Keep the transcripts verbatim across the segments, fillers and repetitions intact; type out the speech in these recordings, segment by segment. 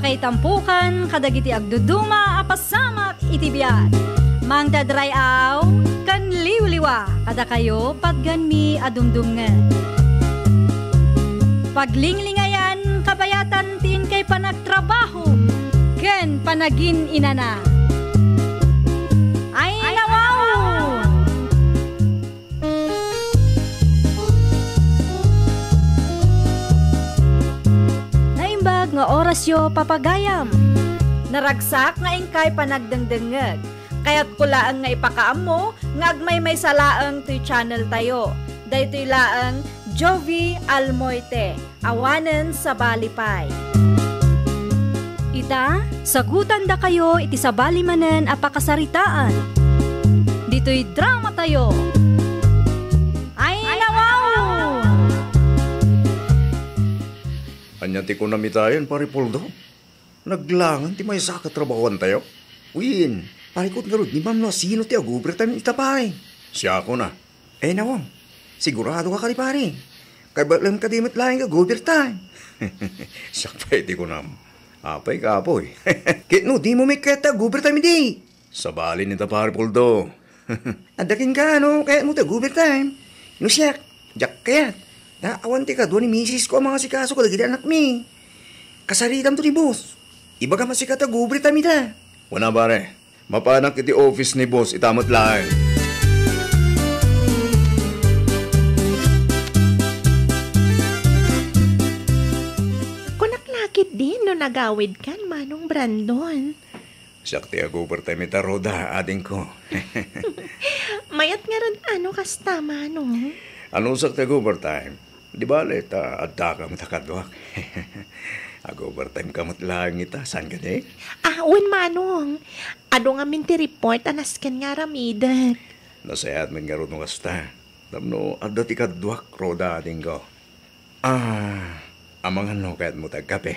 Itampukan kadagiti agduduma a pasamak iti biag. Mangted ray-aw ken liwliwa kadakayo patganmi a dumdumngen. Paglinglingayan kabayatan ti inkay panagtrabaho ken panagin-inana. Ay, nawaw! Naimbag nga orasyo, papagayam. Naragsak nga inkay panagdengdengngeg. Kayatko laeng nga ipakaammo nga agmaymaysa laeng toy channel tayo. Daytoy laeng Jovie Almoite. Awanen sabali pay. Ita, sagutandakayo iti sabali manen a pakasaritaan. Ditoy drama tayo. Ay, nawaw! Ania ti kunam itayen, Pare Poldo? Naglangen ti maysa a katrabahoan tayo? Wen, parikut ngarud ni Ma'am no sino ti ag-overtime ita, pare. Siakon a. Eh, nawang. Sigurado ka kadi, pare? Kay batlem kadi met laeng ag-overtime. Siak pay ti kunam. Apay, kapoy. Ket no, dimo met kayat ti ag-overtime idi. Sabali ita, Pare Poldo. Adda kenka, no, kayatmo ti ag-overtime. No siak, diak kayat. Ta awan ti kadua ni misis ko a mangasikaso kadagiti anakmi. Kasaritamto ti boss. Ibagam a sika ti ag-overtime ita. Wen a, pare. Mapanak iti office ni boss ita met laeng. Kunak la ketdin no nagawidkan, Manong Brandon. Siak ti ag-overtime ita, Rhoda, adingko. Mayat ngarud no kasta, Manong. Ania, siak ti ag-overtime? Di bale, ta addaka met a kaduak. Ag-overtime ka met laeng ita, saan kadi? Ah, wen, Manong. Adu ngamin ti report a nasken nga aramidek. Nasayaat met ngarud no kasta. Tapno adda ti kaduak, Rhoda, adingko. Ah, amangan no kayatmo ti agkape?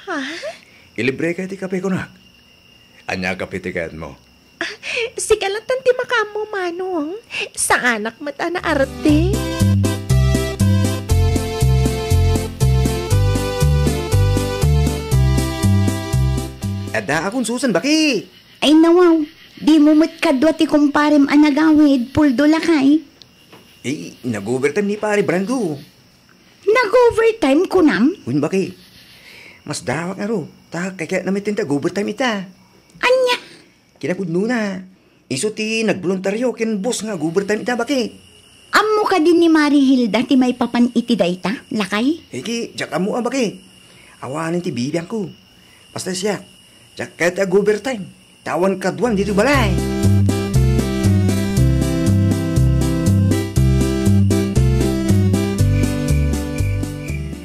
Ha? Ilibreka ti kape, kunak. Ania a kape ti kayatmo? Ah, sika latta ti makaammo, Manong. Saanak met a naarte. Adda a kunsusen, baki. Ay, nawaw. Dimo met kadua ti kumparem a nagawid, Poldo, lakay. Eh, nag-overtime ni Pare Brando. Nag-overtime, kunam? Wen, baki. Masdaawak ngarud. Ta kayatna met ti ag-overtime ita. Ania? Kinapudnona, isu ti nagboluntario ken boss nga ag-overtime ita, baki. Ammo kadi ni Mari Hilda ti maipapan iti dayta, lakay? Iti, diak ammo a, baki. Awanen ti bibiangko. Basta siak, diak kayat ti ag-overtime. Ta awan kaduan ditoy balay.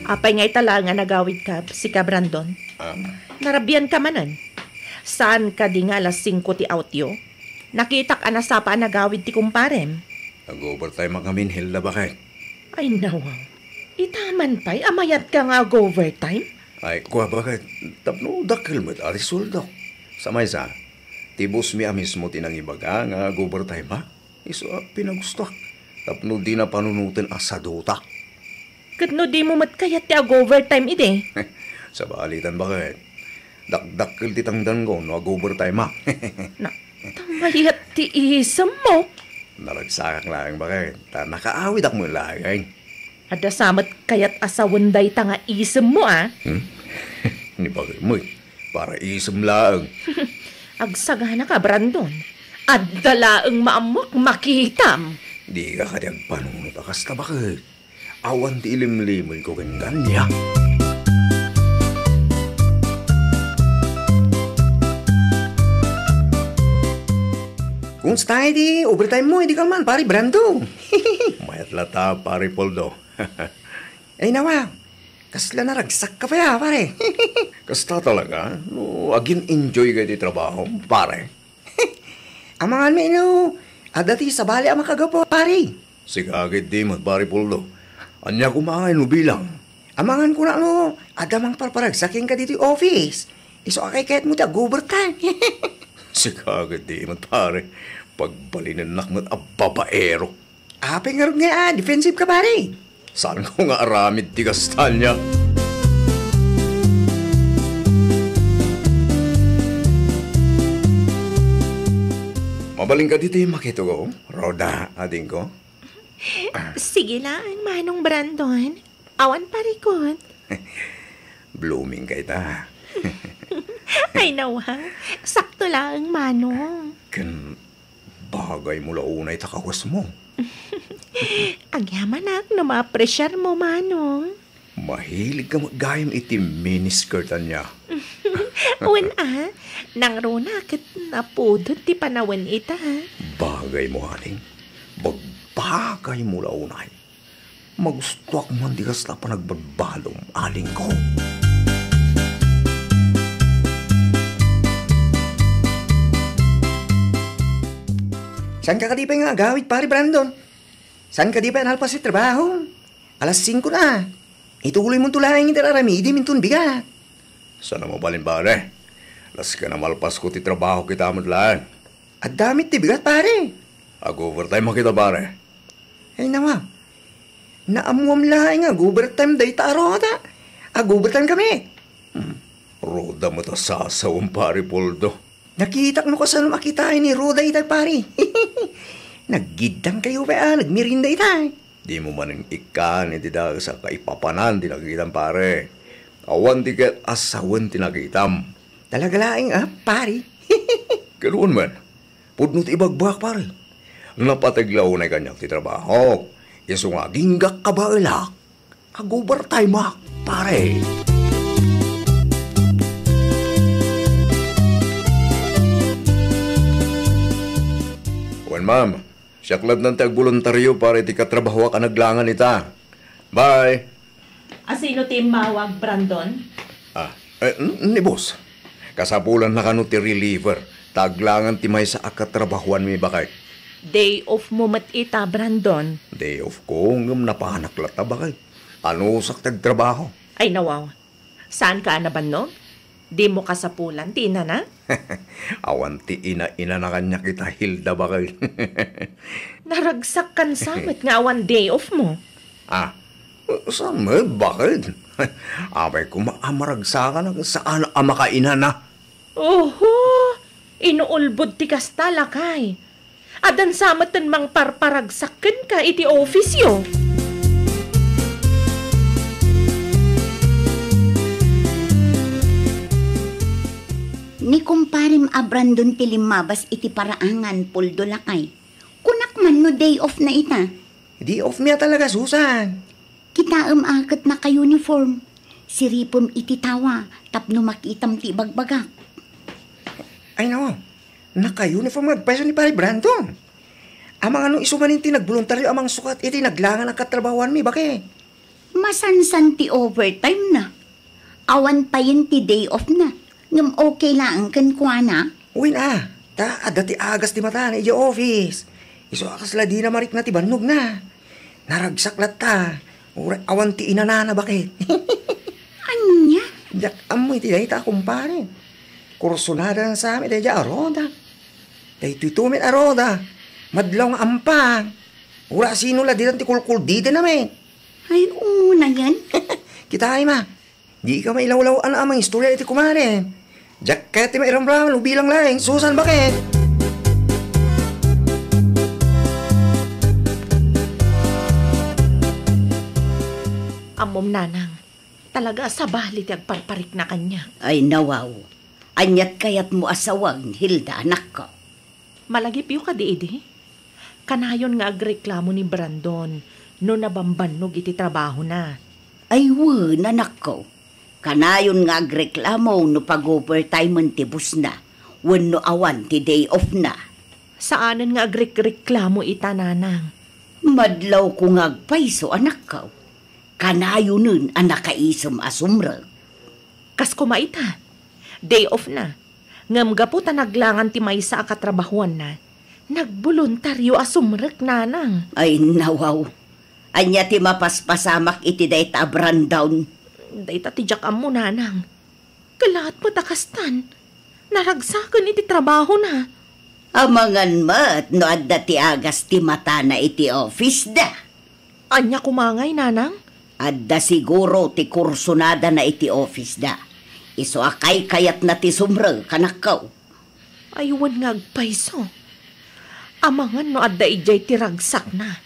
Apay nga ita laeng a nagawidka, sika, Brandon? Ah? Narabianka manen? Saan kadi nga alas singko ti awtyo? Nakitak a nasapa a nagawid ti kumparem. Nag-overtime a ngamin, Hilda, baket. Ay, nawaw. Ita man pay a mayatka nga ag-overtime? Ay, kua, baket. Tapno dakkel met a ti sueldok. Sa maysa, ti boss mi a mismo ti nangibaga nga ag-overtime, ha? Isu a pinagustoak. Tapno dina panunoten a sadutak. Ket no dimo met kayat ti ag-overtime idi? Sabalitan, baket. Dakdakkel ti tangdanko no ag-overtime, ha? Na, ta mayat ti isemmo. Naragsakak laeng, baket. Ta nakaawidak met laeng. Adda sa met kayat a sawen dayta nga isemmo, a? Hmm? Ni, baket met. Para isem laeng. Agsaganaka, Brandon. Adda laeng maammoak makitam. Dika kadi agpanunot a kasta, baket. Awan ti ilimlimenko kenka, ania? Kumusta idi overtime mo idi kalman, Pare Brando? Mayat latta, Pare Poldo. Ay, nawa, kasla naragsakka pay a, pare. Kasta talaga no agin-enjoyka iti trabahom, pare. Amangan met no adda ti sabali a makagapu, pare. Sika ketdi met, Pare Poldo. Ania koma ngay no bilang? Amangan koma no adda mangparparagsak kenka ditoy office. Isu a kayatmo ti ag-overtime. Sika ketdi met, pare. Pagbalinennak met a babaero. Apay ngarud nga a defensive ka, pare? Saanko nga aramid ti kasta, ania? Mabalin kadi ti makitugaw, Rhoda, adingko? Sige laeng, Manong Brandon. Awan parikut. Blooming ka ita. Ay, nawa. Sakto laeng, Manong. Ken bagay mo la unay ta kawesmo. Agyamanak no maapresiar mo, Manong. Mahilig ka met gayam iti miniskirt ania. Wen a, nangruna ket napudot ti panawen ita. Bagay mo, ading. Bagbagay mo la unay. Magustuak man ti kasta a panagbadbalom, adingko. Saan ka kadi pay nga agawid, Pare Brandon? Saan ka kadi pay nalpas ti trabaho? Alas singko na. Ituloy mo to laeng iti aramidem inton bigat. Saan a mabalin, pare? Las ka na malpasko ti trabaho kita met laeng. Adda met ti bigat, pare. Ag-overtime a kita, pare. Ay, nawa. Naammuam laeng nga ag-overtime dayta a Rhoda. Ag-overtime kami. Hmm. Rhoda met a sasawem, Pare Poldo. Nakitak no kasano makitaen ni Rhoda itay, pare. Naggiddang kayo pay a nagmerienda itay. Dimo manen ikkan iti dakes a kaipapanan ti nakitam, pare. Awan ti ket a sawen ti nakitam. Talaga laeng, a, pare. Ket wen met, pudno ti ibagbagak, pare. Napateg la unay kaniak ti trabaho. Isu nga aginggak kabaelak, ag-overtime-ak, pare. Wen, ma'am. Siak lattan ti agboluntario para iti katrabahoak a naglangan ita. Bye! Asino ti immawag, Brandon? Ah, eh, n-, ni boss. Kasapulanna kano ti reliever, ta aglangan ti maysa a katrabahoanmi, baket. Day off mo met ita, Brandon. Day off ko, ngem napanak latta, baket. Anusak ti agtrabaho. Ay, nawaw. Saanka a nabannog? Dimo kasapulan ti inana? Awan ti ina-inana kaniak ita, Hilda, baket. Naragsak kan sa met nga awan day off mo. Ah, sa met, baket? Apay koma a maragsakan a saan a makainana. Oho, inuulbod ti kasta, lakay. Addan sa met ti mangparparagsak kenka iti office-yo. Ni kumparem a Brandon ti limmabas iti paraangan, Poldo, lakay. Kunak man no day off na ita. Day off mi a talaga, Susan. Kitaem a ket naka-uniform. Siripem iti tawa tapno makitam ti ibagbagak. Ay, nawa. Naka-uniform nga agpayso ni Pare Brandon. Amangan no isu manen ti nagboluntario a mangsukat iti naglangan a katrabahoanmi, baket. Masansan ti overtime na. Awan payen ti day off na. Ngem okay laeng kenkuana. Wen a, ta adda ti agas ti matana idiay office. Isu a kasla dina marikna ti bannogna. Naragsak latta. Uray awan ti inanana, baket. Ania? Diak ammo iti dayta a kumpare. Kursunada sa met daydiay a Rhoda. Daytoy to met a Rhoda. Madlaw nga ampang. Uray asino la ditan ti kulkuldidena met. Ay, una yan. Kitaem a. Dika mailawlaw-an a mangistorya iti kumare. Diak kayat ti mairamraman no bilang laeng, Susan, baket. Ammom, nanang, talaga a sabali ti agparparikna kaniak. Ay, nawaw. Aniat kayatmo a sawen, Hilda, anakko? Malagipyo kadi idi? Kanayon nga agreklamo ni Brandon no nabambannog iti trabahona. Ay wen, anakko. Kanayon nga agreklamo no pag-overtimen ti bossna wenno awan ti day off-na. Saanen nga agrekreklamo ita, nanang. Madlawko nga agpayso, anakko. Kanayonen a nakaisem a sumrek. Kas koma ita, day off-na. Ngem gapu ta naglangan ti maysa a katrabahoanna, nagboluntario a sumrek, nanang. Ay, nawaw. Ania ti mapaspasamak iti dayta a Brandon? Dayta ti diak ammo, nanang. Kalaat met a kastan. Naragsaken iti trabahona. Amangan met no adda ti agas ti matana iti office-da. Ania koma ngay, nanang? Adda siguro ti kursunadana iti office-da. Isu a kaykayatna ti sumrek, anakko. Ay, wen nga agpayso. Amangan no adda idiay ti ragsakna.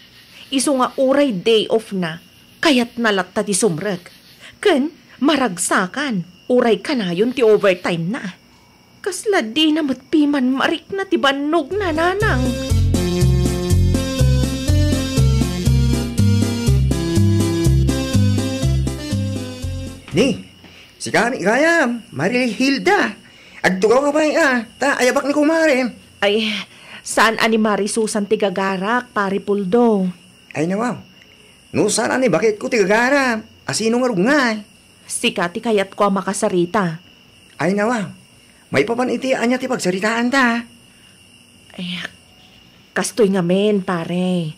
Isu nga uray day off na, kayatna latta ti sumrek. Ken maragsakan, uray kanayon ti overtime na. Kasla dina met piman marikna ti bannogna, nanang. Ni, sika ni gayam, Mari Hilda. Agtugaw ka pay a, ta ayabak ni kumarem. Ay, saan a ni Mari Susan ti gagarak, Pari Puldo? Ay, nawaw. No saan a ni baketko ti gagarak, asino nga rugngay? Sika ti kayatko a makasarita. Ay, nawaw. Maipapan iti ania ti pagsaritaanta? Ay, kastoy ngamin, pare.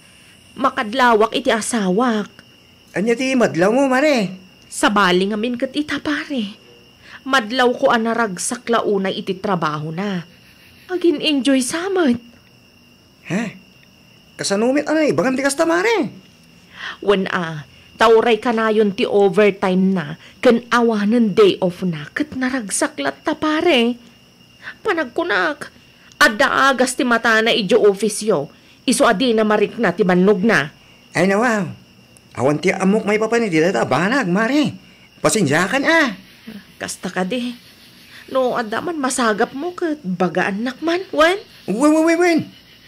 Makadlawak iti asawak. Ania ti madlawmo, Mare? Sabali ngamin ket ita, pare. Madlawko a naragsak la unay iti trabahona. Agin-enjoy sa met. Ha? Kasano met a naibagam ti kasta, Mare? Wen a, ta uray kanayon ti overtime na, ken awanen day off na, ket naragsak latta, pare. Panagkunak, adda agas ti matana idiay office-yo, isu a dina marikna ti bannogna. Ay, nawaw. Awan ti ammok maipapan iti dayta a banag, Mare. Pasensiakan a. Kasta kadi. No adda man masagapmo ket bagaannak man, wen? Wen, wen, wen, wen.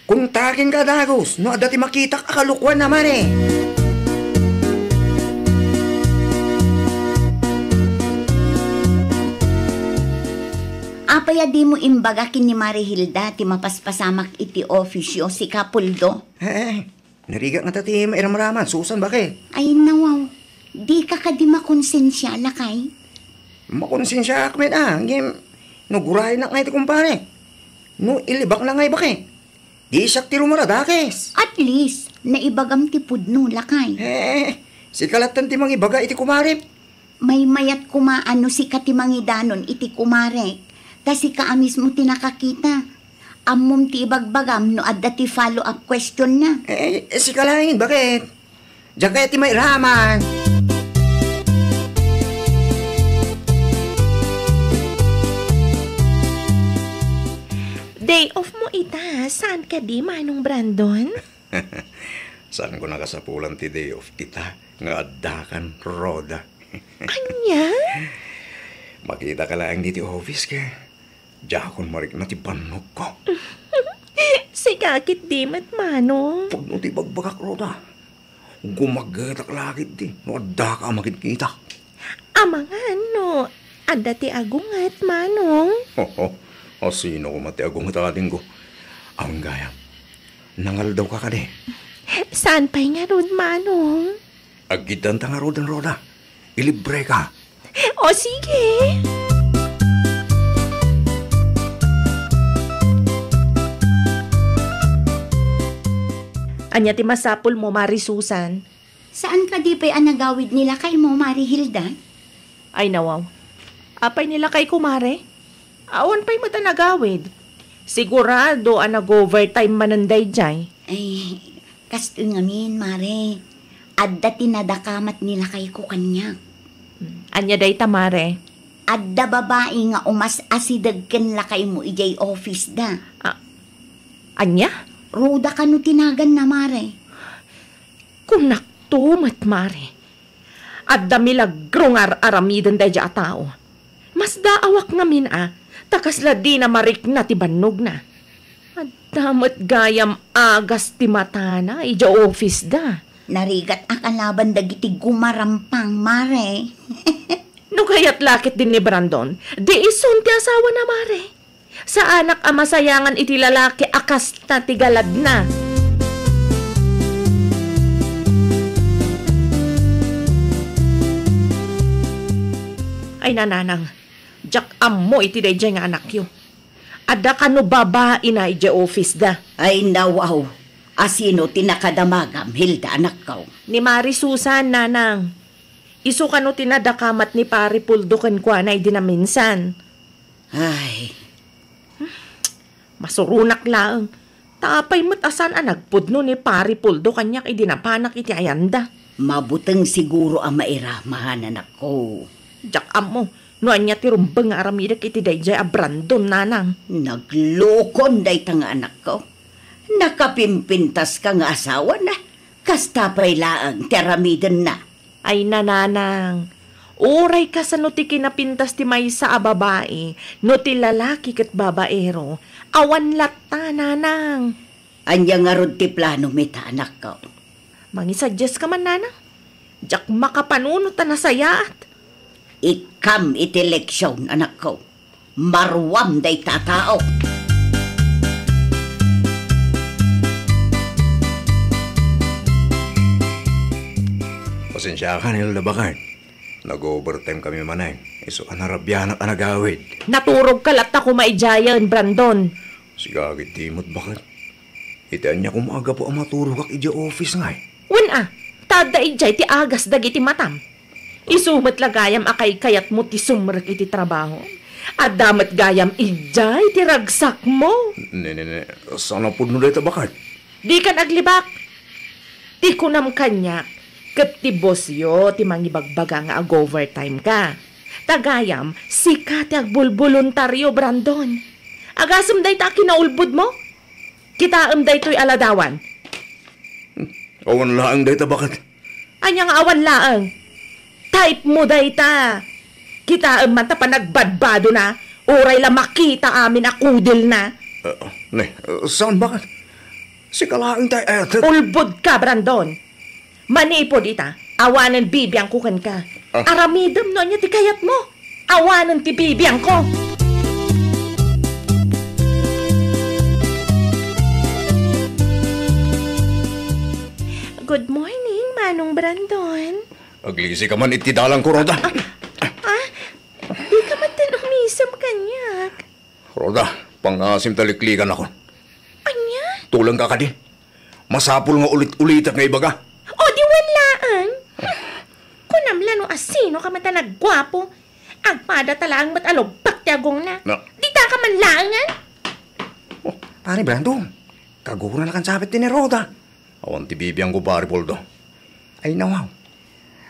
Kunta kenka a dagus no adda ti makitak a kalokuan a, Mare. Apay a dimo imbaga ken ni Mare Hilda ti mapaspasamak iti office-yo, sika Puldo? Eh, eh. Narigat ngata ti mairamraman, Susan, baket? Ay, nawaw. Dika kadi makonsensia, lakay? Makonsensiaak met a, ngem no guraynak ngay ti kumpare. No ilibakna ngay, baket? Di siak ti rumaradakes. At least, naibagam ti pudno, lakay. Eh, sika lattan ti mangibaga iti kumarem. Maymayat koma a no sika ti mangidanon iti kumarek, ta sika a mismo ti nakakita. Ammom ti ibagbagam no adda ti follow-up question na. Eh, eh, sika laeng, baket? Diak kayat ti mairaman. Day off mo ita, saan kadi, Manong Brandon? Saanko nakasapulan ti day off ita nga addakan, Rhoda. Ania? Makitaka laeng ditoy office ket diakon marikna ti bannogko. Sika ketdi met, Manong. Pudno ti ibagbagak, Rhoda. Gumaggetak la ketdi no addaka a makitkitak. Amangan no adda ti agunget, Manong. Hoho, asino koma ti agunget, adingko? Awan gayam. Nangaldawka kadi? Saan pay ngarud, Manong? Agkiddanta ngaruden, Rhoda. Ilibreka. O, sige. Ania ti masapulmo, Mari Susan? Saan kadi pay a nagawid ni lakaymo, Mari Hilda? Ay, nawaw. Apay ni lakayko, Mare? Awan pay met a nagawid. Sigurado a nag-overtime manen daydiay. Ay, kastoy ngamin, Mare. Adda ti nadakamat ni lakayko kaniak. Ania dayta, Mare? Adda babai nga umas-asideg ken lakaymo idiay office da. Ah, ania? Rhoda kano ti naganna, Mare. Kunakto met, Mare. Adda milagro nga ar-aramiden daydiay a tao. Masdaawak ngamin a, ta kasla dina marikna ti bannogna. Adda met gayam agas ti matana idiay office da. Narigat a kalaban dagiti gumarampang, Mare. No kayat la ketdin ni Brandon, di isun ti asawana, Mare. Saanak a masayangan iti lalaki a kasta ti galadna. Ay, nanang, diak ammo iti daydiay nga anakyo. Adda kano babaina idiay office da. Ay, nawaw. Asino ti nakadamagam, Hilda, anakko? Ni Mari Susan, nanang. Isu kano ti nadakamat ni Pari Puldo kenkuana idi naminsan. Ay. Masuronak laeng. Ta apay met a saan a nagpudno ni Pari Puldo kaniak idi napanak iti ayanda? Mabuteng siguro a mairaman, anakko. Diak ammo no ania ti rumbeng nga aramidek iti daydiay a Brandon, nanang. Naglukon dayta nga anakko. Nakapimpintaska nga asawana. Kasta pay laeng ti aramidenna. Ay, nanang, uray kasano ti kinapintas ti maysa a babai, no ti lalaki ket babaero, awan latta, nanang. Ania ngarud ti plano mi ta, anakko? Mangisadiaska man, nanang. Diak makapanunot a nasayaat. Ikkam iti leksion, anakko. Maruam dayta a tao. Pasensiakan, Hilda, baket. Nag-overtime kami manen. Isu a narabianak a nagawid. Naturogka latta koma idiayen, Brandon. Sika ket di met, baket. Iti ania koma a gapu a maturogak idiay office ngay? Wen a, ta adda idiay ti agas dagiti matam. Isu met la gayam a kaykayatmo ti sumrek iti trabaho. Adda met gayam idiay ti ragsakmo. Ne, ne, ne, saan a pudno dayta, baket? Dikan aglibak. Ti kunam kaniak, ket ti bossyo ti mangibagbaga nga ag-overtime ka. Ta gayam, sika ti agbulboluntario, Brandon. Agasem dayta a kinaulbodmo? Kitaem daytoy a ladawan. Awan laeng dayta, baket. Ania nga awan laeng? Type mo dayta. Kitaem man ta panagbadbadona, uray la makita amin a kudelna. Ah, ne, ah, saan, baket? Sika laeng ti ay-ayatek. Ulbodka, Brandon. Manipud ita, awanen bibiangko kenka. Ah. Aramidem no ania ti kayatmo. Awanen ti bibiangko. Good morning, Manong Brandon. Aglisi ka man iti dalangko, Rhoda. Ah, dika met umisem kaniak. Rhoda, pangasim ta liklikanakon. Ania? Tulengka kadi. Masapul nga ulit-ulitek nga ibaga. O, di wen laeng. Kunam la no asino ka met a nagguapo. Agpada ta laeng met a lubpak ti agongna. Na. Dita ka man laengen. Oh, pare Brandon, kagura na kan sabit ti ni Rhoda. Awan ti bibiangko, pare Poldo. Ay, nawaw.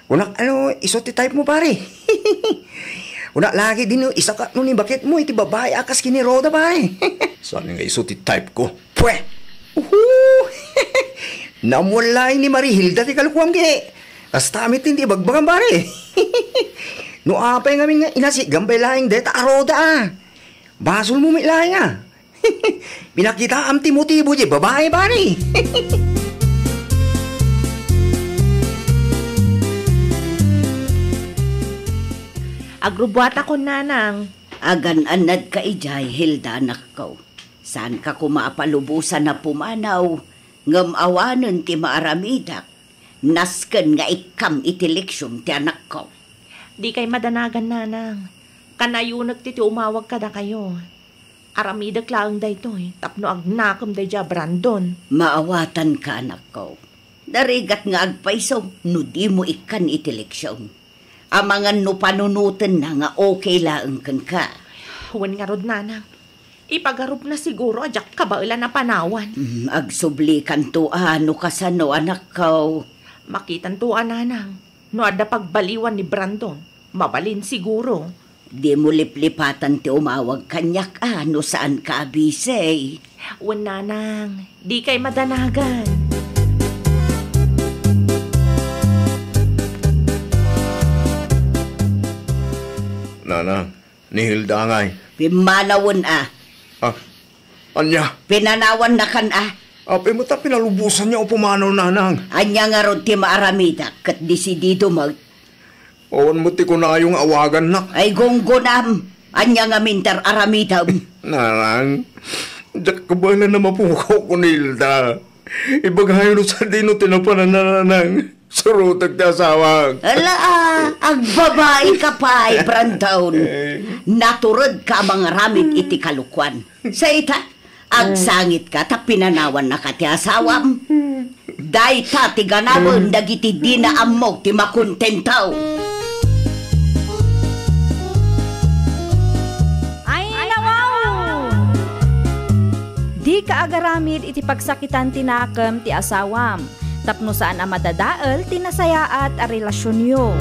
Kunak, ano, isu ti type mo, pare? Kunak lagi din, no, isaka no ni bakit mo iti babae a kas kini Rhoda, pare. Saan nga isu ti type ko? Pwe! Uhu! Namwallay ni Marihilda ti kalukuam, ke. Kasta met ti ibagbagam, pare. No apay ngamin nga inasigan pay laeng deta a Rhoda, ah. Basol mo met laeng, ah. Pinakitaam ti motibo di babae, pare. Agrubbuatakon, nanang. Agan-annadka idiay, Hilda, anakko. Saanka koma a palubosan a pumanaw, ngem awanen ti maaramidak. Nasken nga ikkam iti leksion ti anakko. Dikay madanagan, nanang. Kanayunek ti, ti umawag kadakayo. Aramidek laeng daytoy tapno agnakem daydiay a Brandon. Maawatanka, anakko. Narigat nga agpayso no dimo ikkan iti leksion. Amangan no panunotenna nga okay laeng kenka. Wen ngarud, nanang. Ipagarupna siguro a diak kabaelan a panawan. Mm, agsublikanto a no kasano, anakko. Makitanto a, nanang. No adda pagbaliwan ni Brandon, mabalin siguro. Dimo liplipatan ti umawag kaniak a no saanka a busy. Wen, nanang, dikay madanagan. Nanang, ni Hilda ngay. Pimmanawen a. Ah, ania? Pinanawannakan a. Apay met a pinalubosanyo a pumanaw, nanang? Ania ngarud ti maaramidak ket desidido met? Awan met ti kunayo nga awagannak. Ay, gunggonam! Ania ngamin ti ar-aramidem? Nanang, diak kabaelan a mapukaw ken ni Hilda. Ibagayo no sadino ti napanan, nanang. Surotek ti asawak. Ala, ah, agbabaika pay, Brandon. Eh. Naturedka a mangaramid iti kalokuan. Sa ita, agsangitka ta pinanawannaka ti asawam. Dayta ti ganawen dagiti dina ammo ti makontento. Ay, nawaw! Dika agaramid iti pagsakitan ti nakem ti asawam. Tapno saan a madadael ti nasayaat a relasionyo.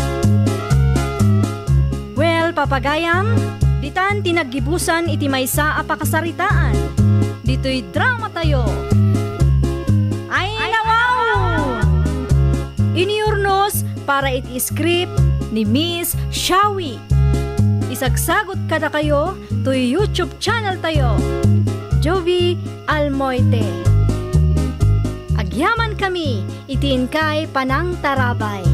Well, papagayam, ditan ti naggibusan iti maysa a pakasaritaan. Ditoy drama tayo. para iti script ni Miss Shawi. Isagsagut kadakayo toy YouTube channel tayo, Jovie Almoite. Agyaman kami iti inkay panangtarabay.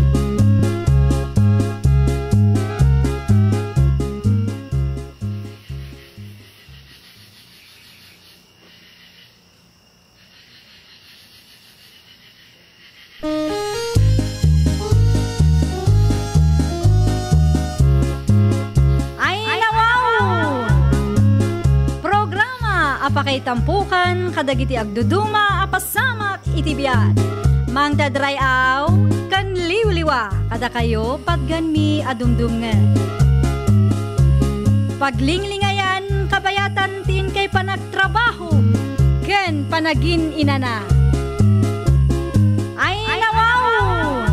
Ay, nawaw! Programa a pakaitampukan kadagiti agduduma a pasamak iti biag. Mangted ray-aw ken liwliwa kadakayo patganmi a dumdumngeg. Paglinglingayan kabayatan ti inkay panagtrabaho ken panagin-inana. Ay, nawaw!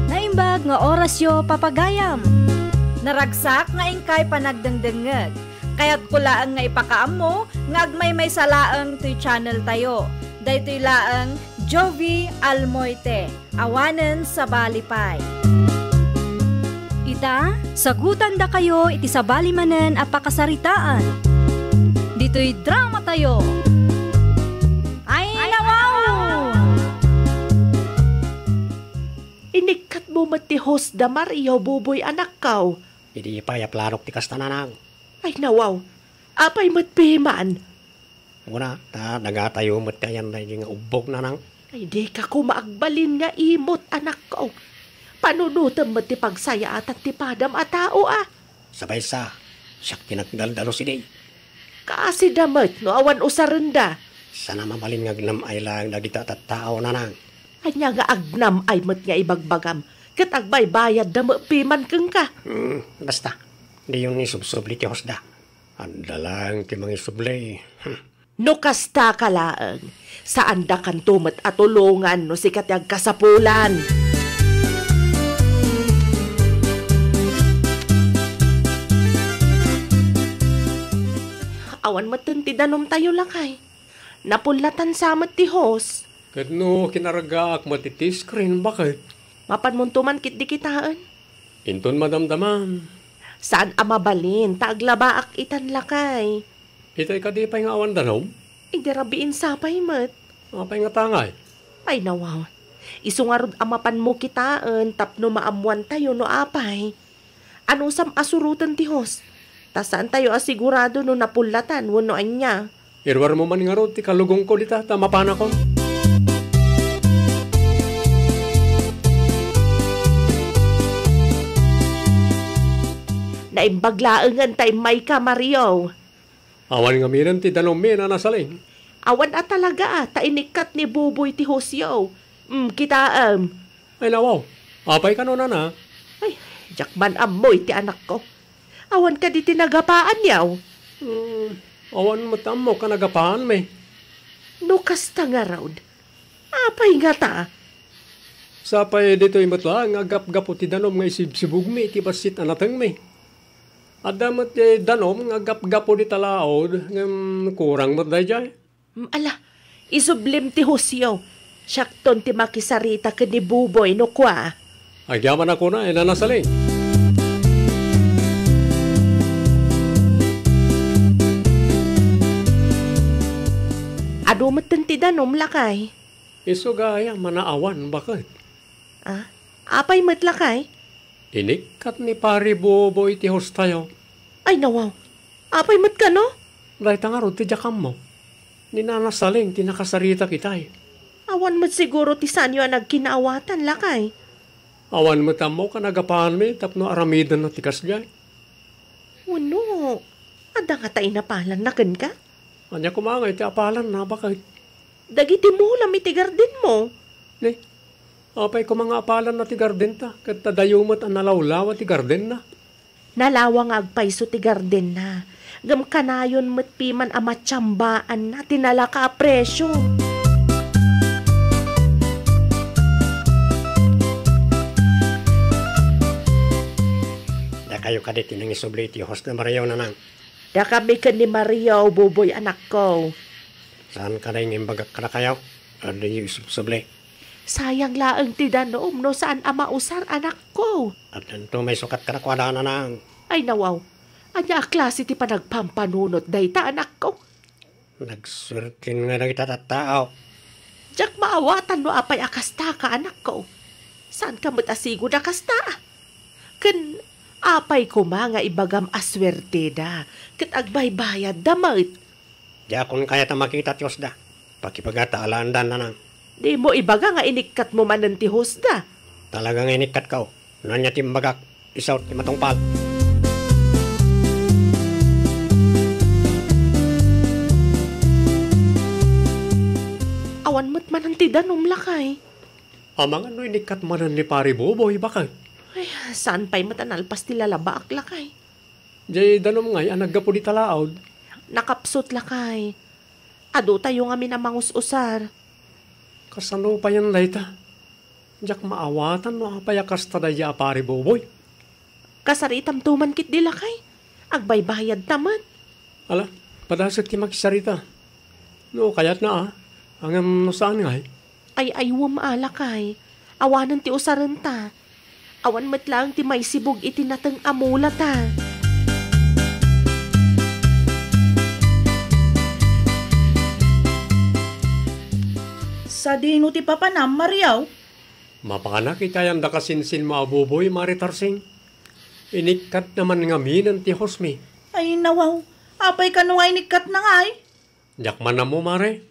Naimbag nga orasyo, papagayam. Naragsak nga inkay panagdengdengngeg. Kayatko laeng nga ipakaammo nga agmaymaysa laeng toy channel tayo. Daytoy laeng Jovie Almoite, awanen sabali pay. Ita, sagutandakayo iti sabali manen a pakasaritaan. Ditoy drama tayo. Ay, nawaw! Inikkatmo met ti host da Mario, Buboy, anakko. Idi pay a planok ti kasta, nanang. Ay, nawaw. Apay met piman? Kuna, ta dagatayo met ti ayan daydi nga ubbog, nanang. Ay, dika koma agbalin nga imot, anakko. Panunotem met ti pagsayaatan ti padam a tao, a. Sabay sa, siak ti nagdaldalus idi. Kaasida met no awan usarenda. Sana mabalin nga agnam-ay laeng dagita a tattao, nanang. Ania nga agnam-ay met nga ibagbagam, ket agbaybayadda met piman kenka? Hmm, basta, diyon isubsubli ti hostda. Adda laeng ti mangisubli. Hmm. No kasta ka laeng, saandakanto met a tulongan no sika ti agkasapulan. Awan metten ti danumtayo, lakay. Napullatan sa met ti host. Ket no kinargaak met iti screen, baket? Mapanmonto man ketdi kitaen. Inton madamdamam. Saan a mabalin, ta aglabaak itan, lakay. Itay kadi pay nga awan danum? Idi rabiin sa pay met. Apay nga tangay? Ay, nawaw. Isu ngarud a mapanmo kitaen tapno maammoantayo no apay. Anusam a suroten ti host? Ta saantayo a sigurado no napullatan wenno ania. Iruarmo man ngarud ti kalugongko dita ta mapanakon. Naimbag laengen ta immayka, Mario. Awan ngaminen ti danummi, Nana Saling. Awan a talaga, ta inikkat ni Buboy ti hostyo. Mm, kitaem. Ay, nawaw. Apay kano, Nana? Ay, diak man ammo iti anakko. Awan kadi ti nagapaanyo? Hmm, awan met ammok a nagapaanmi. No kasta ngarud, apay ngata? Sapay ditoy met laeng nga aggapgapo ti danum nga isibsibugmi iti bassit a natengmi. Adda met ti danum nga aggapgapo dita laud, ngem kurang met daydiay. Mm, ala, isublim ti hostyo. Siakton ti makisarita ken ni Buboy no kua. Agyaman a kuna, Nana Saling. Adu metten ti danum, lakay. Isu gayam a naawan, baket. Ah, apay met, lakay? Inikkat ni Pari Buboy ti hostayo. Ay, nawaw. Apay met kano? Dayta ngarud ti diak ammo. Ni Nana Saling ti nakasarita kitay. Awan met siguro ti saanyo a nagkinaawatan, lakay. Awan met ammok a nagapaanmi tapno aramidenna ti kasdiay. Wenno, adda ngata inapalanna kenka? Ania koma ngay ti apalanna, baket? Dagiti mulam iti gardenmo. Ni, apay koma nga apalanna ti gardenta, ket adayo met a nalawlawa ti gardenna? Nalawa nga agpayso ti gardenna, ngem kanayon met piman a matiambaanna ti nalaka a presio. Dakayo kadi ti nangisubli iti host na Mario, nanang. Dakami ken ni Mario, Buboy, anakko. Saan ka dayng imbagak kadakayo? Adda isubli. Sayang laeng ti danom no saan a mausar, anakko. Addanto maisukat kadakuada, nanang. Ay, nawaw. Ania a klase ti panagpampanunot dayta, anakko? Nagsuerten nga dagita tattao. Diak maawatan no apay a kasta ka, anakko. Saanka met a sigud a kasta? Ken apay koma nga ibagam a suerteda ket agbaybayadda met? Diakon kayat a makita ti hostda. Pakibagata alaendan, nanang. Dimo ibaga nga inikkatmo manen ti hostda. Talaga nga inikkatko. No ania ti imbagak, isu ti matungpal. Awan met manen ti danom, lakay. Amangan no inikkat manen ni Pari Buboy, baket? Ay, saan pay met a nalpas ti lalabaak, lakay? Jay danom ngay a naggapu dita laod. Nakapsut, lakay. Adu tayo ngamin a mangus-usar. Kasano payen dayta? Diak maawatan no apay a kasta dayta a Pari Buboy. Kasaritamto man ketdi, lakay. Agbaybayadta met. Ala, padasek ti makisarita. No kayatna a, ngem no saan ngay? Ay-aywem a, lakay. Awanen ti usarenta. Awan met laeng ti maisibug iti nateng a mulata. Sadino ti papanam, Mario? Mapanak iti ayan da kasinsinmo a Buboy, Mare Tarsing. Inikkatna man ngaminen ti hostmi. Ay, nawaw. Apay kano nga inikkatna ngay? Diak man ammo, Mare.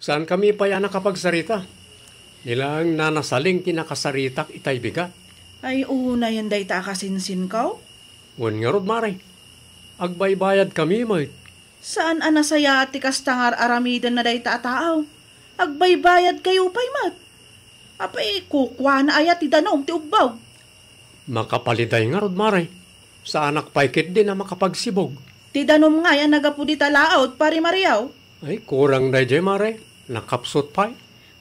Saankami pay a nakapagsarita. Ni laeng Nana Saling ti nakasaritak itay bigat. Ay, unayen dayta a kasinsinko? Wen ngarud, Mare. Agbaybayadkami met. Saan a nasayaat ti kasta nga ar-aramidenna dayta a taaw. Agbaybayadkayo pay met. Apay, kukuana aya ti danom ti ubbog? Makapaliday ngarud, Mare. Saanak pay ketdin a makapagsibug. Ti danom ngay a naggapu dita laod, Pari Mario? Ay, kurang daydiay, Mare. Nakapsut pay.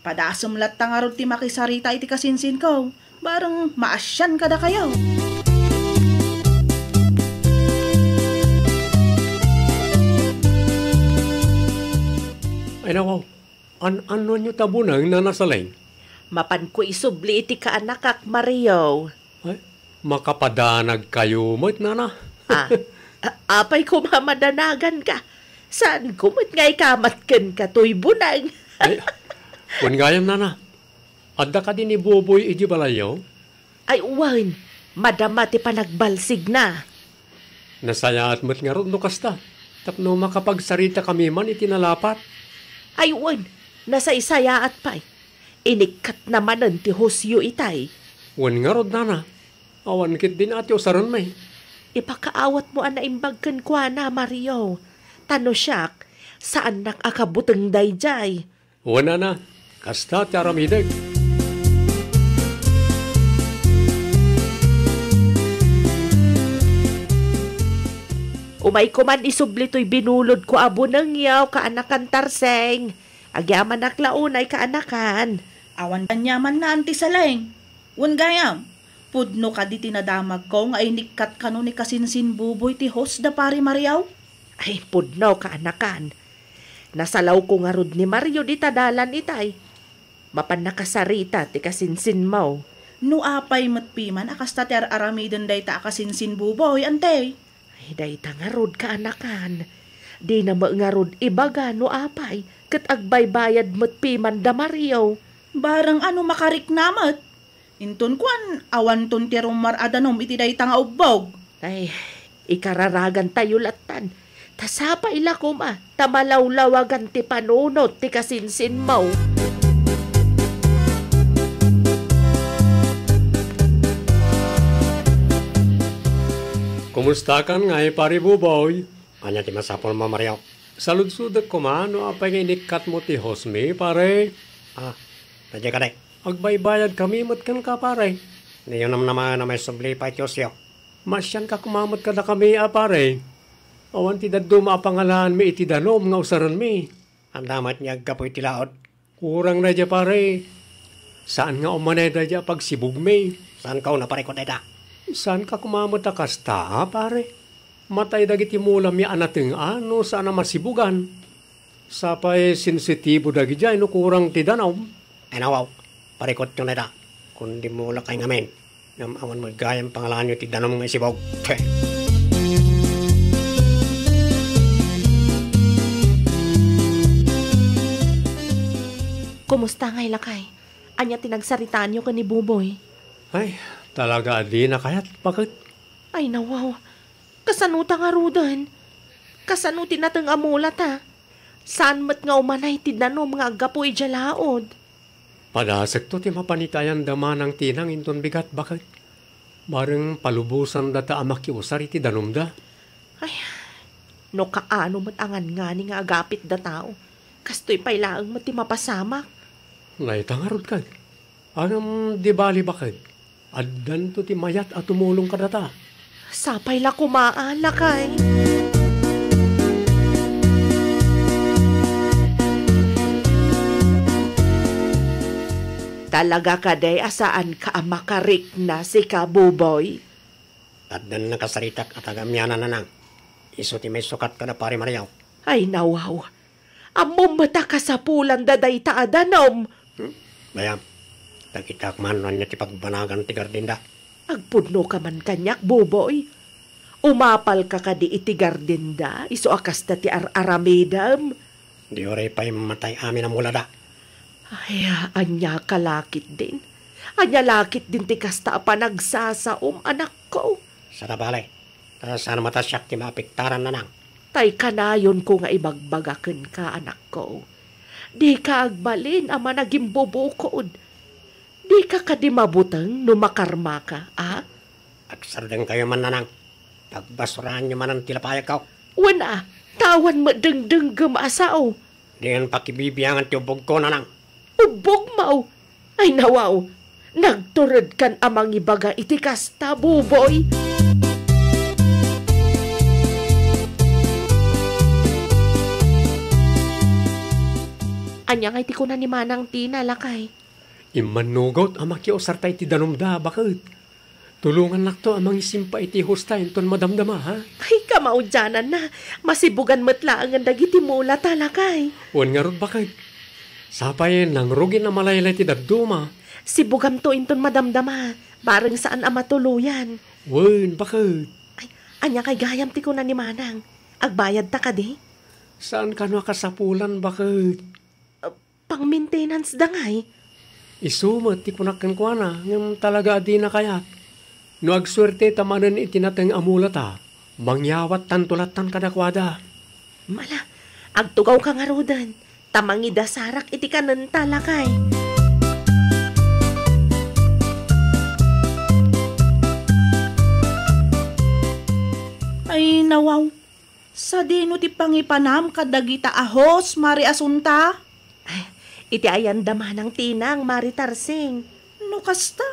Padasem latta ngarud ti makisarita iti kasinsinko. Bareng maasian kadakayo. Ay, naku. An-anoenyo ta buneng, Nana Saling? Mapanko isubli iti kaanakak, Mario. Ay, makapadanagkayo met, Nana. Ah, a-, apay koma madanaganka? Saanko met nga ikamat kenka toy buneng? Ay, wen gayam, Nana. Adda kadi ni Buboy iti balayyo? Ay, wen, madama ti panagbalsigna. Nasayaat met ngarud no kasta, tapno makapagsaritakami man iti nalapat. Ay, wen, nasaysayaat pay. Inikkatna manen ti hostyo itay. Wen ngarud, Nana, awan ketdin a ti usarenmi. Ipakaawatmo a naimbag kenkuana, Mario. Ta no siak, saannak a kabuteng daydiay. Wen, Nana, kasta ti aramidek. Umayko man isubli toy binulodko a bunengyo, kaanakan Tarsing. Agyamanak la unay, kaanakan. Awan aniamanna, Anti Saling. Wen gayam, pudno kadi ti nadamagko nga inikkat kano ni kasinsin Buboy ti host da Pari Mario? Ay, pudno, kaanakan. Nasalawko ngarud ni Mario dita dalan itay. Mapan nakasarita ti kasinsinmo. No apay met piman a kasta ti ar-aramiden dayta a kasinsin Buboy, Anti? Ay, dayta ngarud, kaanakan. Dina met ngarud ibaga no apay, ket agbaybayad met piman da Mario. Barang ano makarikna met. Inton kuan, awanton ti rummar a danom iti dayta nga ubbog. Ay, ikararagantayo lattan. Ta sapay la koma, ta malawlawagan ti panunot ti kasinsinmo. Kumustakan ngay, Pari Buboy? Ania ti masapulmo, Mario? Saludsodek koma no apay nga inikkatmo ti hostmi, pare. Ah, daydiay kadi. Agbaybayadkami met kenka, pare. Diyo namnamaen a maisubli pay ti hostyo. Maasianka koma met kadakami a pare. Awan ti dadduma a pangalaanmi iti danom nga usarenmi. Adda met nga aggapu iti laod. Kurang daydiay, pare. Saan nga umanay daydiay a pagsibugmi. Saanka una, pare, ket dayta? Saanka koma met a kasta, a, pare? Matay dagiti mulam ya a nateng-a no saan a masibugan. Sapay sensitibo dagidiay no kurang ti danum. Ay, nawaw. Parikutyo na ida. Kun di mulakay ngamin, ngem awan met gayam pangalaanyo ti danum nga isibug. Te. Kumusta ngay, lakay? Ania ti nagsaritaanyo ken ni Buboy? Ay, talaga a dina kayat, baket. Ay, nawaw. Kasano ta ngaruden? Kasano ti nateng a mulata? Saan met nga umanay ti danum nga aggapu idiay laud? Padasekto ti mapan iti ayanda manang Tinang inton bigat, baket. Bareng palubosandata a makiusar iti danumda. Ay, no kaano met a ngangani nga agapit datao, kastoy pay laeng met ti mapasamak. Dayta ngarud, ket. Ngem di bali, baket. Addanto ti mayat a tumulong kadata. Sapay la koma a, lakay. Talaga kadi a saanka a makarikna, sika, Buboy? Addan nakasaritak a taga-amianan, nanang. Isu ti maisukat kada Pari Mario. Ay, nawaw. Ammom met a kasapulanda dayta a danum. Hmm? Bayam, takitak man no ania ti pagbanagan ti gardinda. Agpudnoka man kaniak, Buboy. Umapalka kadi iti gardinda, isu a kasta ti ar-aramidem? Di uray pay matay amin a mulada. Ay, ania ka la ketdin? Ania la ketdin ti kasta a panagsasaom, anakko? Saan a bale. Ta saan met a siak ti maapektaran, nanang. Tay kanayonko nga ibagbaga kenka, anakko. Dika agbalin a managimbubukud. Dika kadi mabuteng no makarmaka, a? Agsardengkayo man, nanang. Pagbasuraanyo manen ti lapayagko. Wen a, ta awan met dengdenggem a sao. Diyon pakibibiangan ti ubbogko, nanang. Ubbogmo? Ay, nawaw, nagturedkan a mangibaga iti kasta, Buboy. Ania ngay ti kuna ni Manang Tina, lakay? Immannugot a makiusarta iti danumda, baket. Tulongannakto a mangisimpa iti hosta inton madamdama, ha? Ay, kamaudiananna. Masibugan met laengen dagiti mulata, lakay. Wen ngarud, baket. Sapay nangrugin a malaylay ti dadduma. Sibugamto inton madamdama, bareng saan a matuloyan. Wen, baket. Ay, ania kay gayam ti kuna ni Manang? Agbayadta kadi? Saan kano a kasapulan, baket? Pang-maintenance da ngay? Isu met ti kunak kenkuana, ngem talaga a dina kayat. No agsuerteta manen iti nateng a mulata, mangyawattanto lattan kadakuada. Ala, agtugawka ngaruden, ta mangidasarak iti kanenta, lakay. Ay, nawaw. Sadino ti pangipanam kadagita a host, Mari Asunta? Ay, iti ayanda Manang Tinang, Mari Tarsing. No kasta,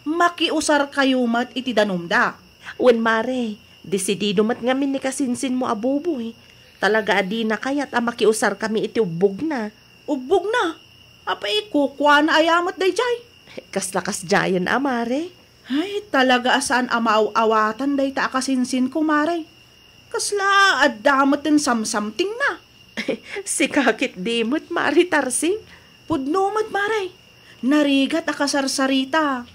makiusarkayo met iti danumda. Wen, Mari, desidido met ngamin ni kasinsinmo a Buboy. Talaga a dina kayat a makiusarkami iti ubbogna. Ubbogna? Apay, kukuana aya met daydiay? Kasla kasdiayen a, Mari. Ay, talaga a saan a maaw-awatan dayta a kasinsinko, Mari. Kasla adda met ti samsamtingna. Sika ketdi met, Mari Tarsing. Pudno met, Mari. Narigat a kasarsarita.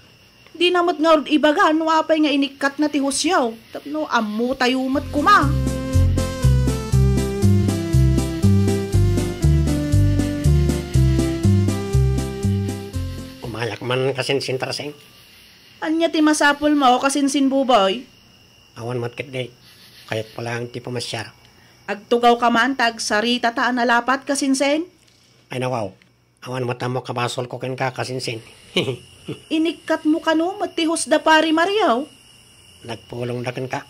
Dina met ngarud ibaga no apay nga inikkatna ti hostyo. Tapno ammotayo met koma. Umayak man, kasinsin Tarsing. Ania ti masapulmo, kasinsin Buboy? Awan met ketdi. Kayatko laeng ti pamasiar. Agtugawka man ta agsaritata a nalapat, kasinsin? Ay, nawaw. Awan met ammok a basolko kenka, kasinsin. Inikkatmo kano met ti hostda, Pari Mario? Nagpulongda kenka.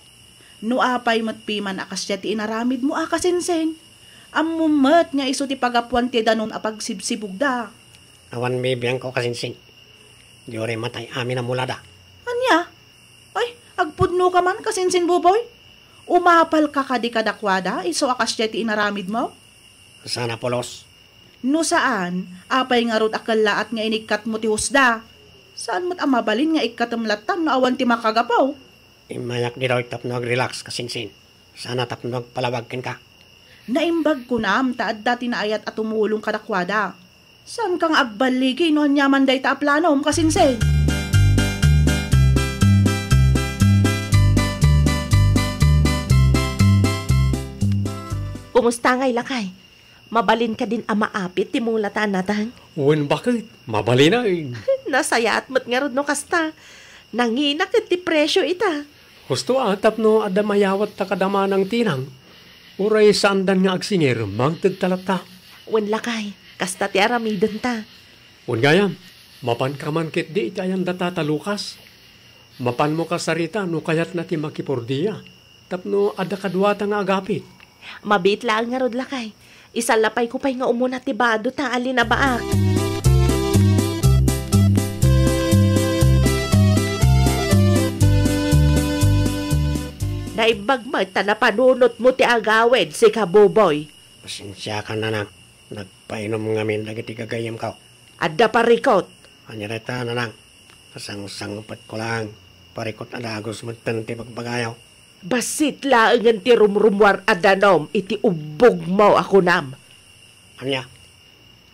No apay met piman a kasdiay ti inaramidmo a, kasinsin, ammom met nga isu ti pagapuan ti danum a pagsibsibugda. Awan bibiangko, kasinsin. Di uray matay amin a mulada. Ania? Ay, agpudnoka man, kasinsin Buboy? Umapalka kadi kadakuada isu a kasdiay ti inaramidmo? Saan a pulos. No saan, apay ngarud a kellaat nga inikkatmo ti hostda? Saan met a mabalin nga ikkatem lattan no awan ti makagapu? Immayak ditoy tapno ag-relax, kasinsin. Sana tapno agpalawag kenka. Naimbag kunam ta adda ti naayat a tumulong kadakuada. Saanka nga agballigi no aniaman dayta a planom, kasinsin? Kumusta ngay, lakay? Mabalin kadin a maapit ti mula ta a nateng? Wen, baket, mabalin a. Nasayaat met ngarud no kasta. Nangina ket ti presio ita. Husto a, tapno adda mayawat ta kadamanang tinang. Uray saandan nga agsingir, mangted ta latta. Wen, lakay, kasta ti aramidenta. Wen gayam, mapanka man ketdi iti ayan data Tata Lucas. Mapanmo kasarita no kayatna ti makipordia. Tapno adda kaduata nga agapit. Mabiit laeng ngarud, lakay. Isallapayko pay nga umuna ti bado ta a linabaak. Naimbag met ta napanunotmo ti agawid, sika, Buboy. Pasensiakan, nanang. Nagpainom ngamin dagiti gagayyemko. Adda parikut. Ania dayta, nanang? Nasangsangpetko laeng. Parikut a dagus metten ti bagbagayo. Bassit laengen ti rumrumuar a danum iti ubbogmo a kunam. Ania?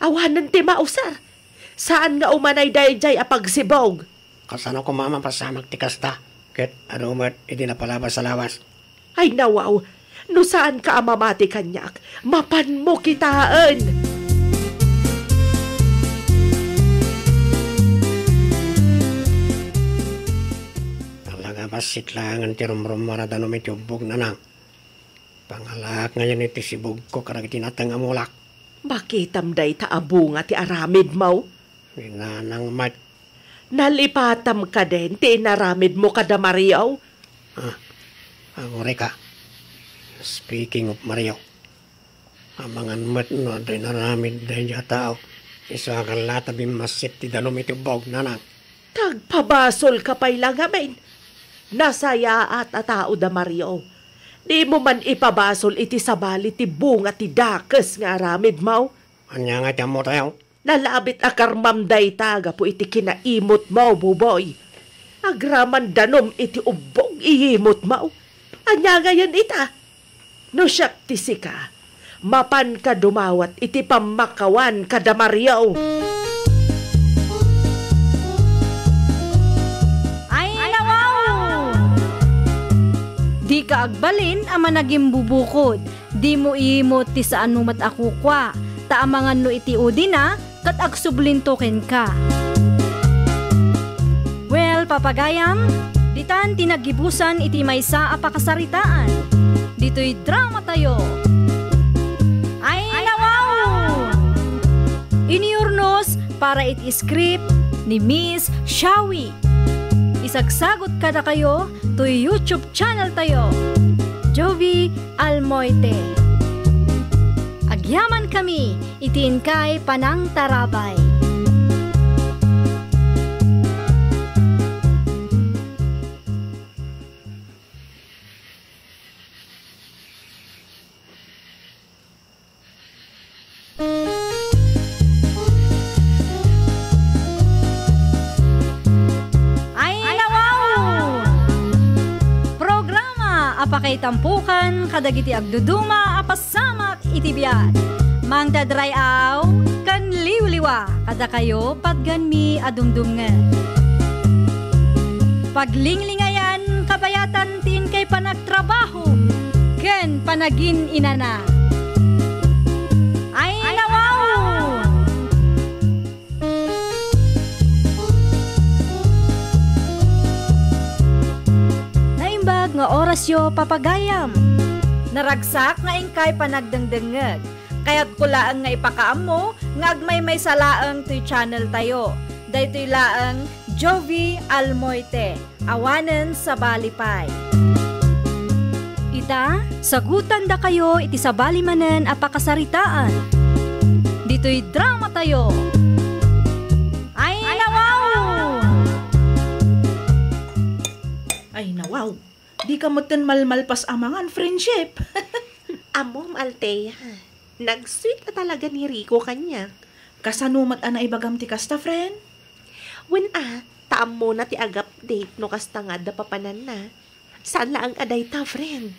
Awanen ti mausar. Saan nga umanay daydiay a pagsibug. Kasano koma a mapasamak ti kasta? Ket adu met idi napalabas a lawas. Ay, nawaw, no saanka a mamati kaniak, mapanmo kitaen. Talaga, bassit laengen ti rumrumuar a danum iti ubbog, nanang. Pangalaak ngayen iti sibugko kadagiti nateng a mulak. Makitam dayta a bunga ti aramidmo? Ni nanang met. Nalipatam kadin ti inaramidmo kada Mario? Ah, agurayka. Speaking of Mario, amangan met no adda inaramid daydiay a tao, isu a kalla ta bimmassit ti danum iti ubbog, nanang. Tagpabasolka pay la ngamin. Nasayaat a tao da Mario. Dimo man ipabasol iti sabali ti bunga ti dakes nga aramidmo? Ania nga ti ammotayo? Nalabit a karmam dayta gapu iti kinaimutmo, Buboy. Agraman danum iti ubbog iyimutmo. Ania ngayen ita? No siak ti sika, mapanka dumawat iti pammakawan kada Mario. Ay, nawaw! Dika agbalin a managimbubukod. Dimo iimut ti saanmo met a kukua, ta amangan no iti udina, ket agsublinto kenka. Well, papagayam, ditan ti naggibusan iti maysa a pakasaritaan. Ditoy dramatayo. Ay, nawaw! Inurnos para iti script ni Miss Shawi. Isagsagut kadakayo toy YouTube channel tayo, Jovi Almoite. Agyamankami iti inkay panangtarabay. Ay, nawaw! Programa a pakaitampukan kadagiti agduduma a pasamak iti biag. Mangted ray-aw ken liwliwa kadakayo patgenmi a dumdumngeg. Paglinglingayan kabayatan ti inkay panagtrabaho ken panagin-inana. Ay, nawaw! Naimbag nga orasyo, papagayam. Naragsak nga inkay panagdengdengngeg. Kayatko laeng nga ipakaammo nga agmaymaysa laeng toy channel tayo. Daytoy laeng Jovi Almoite, awanen sabali pay. Ita, sagutandakayo iti sabali manen a pakasaritaan. Ditoy dramatayo. Ay, nawaw! Ay, nawaw! Dika metten malmalpas a mangan, friendship. Ammom, Althea. Nag-sweet a talaga ni Rico kaniak. Kasano met a naibagam ti kasta, friend? Wen a, ta ammona ti ag-update no kasta nga adda papananna. Saan laeng a dayta, friend.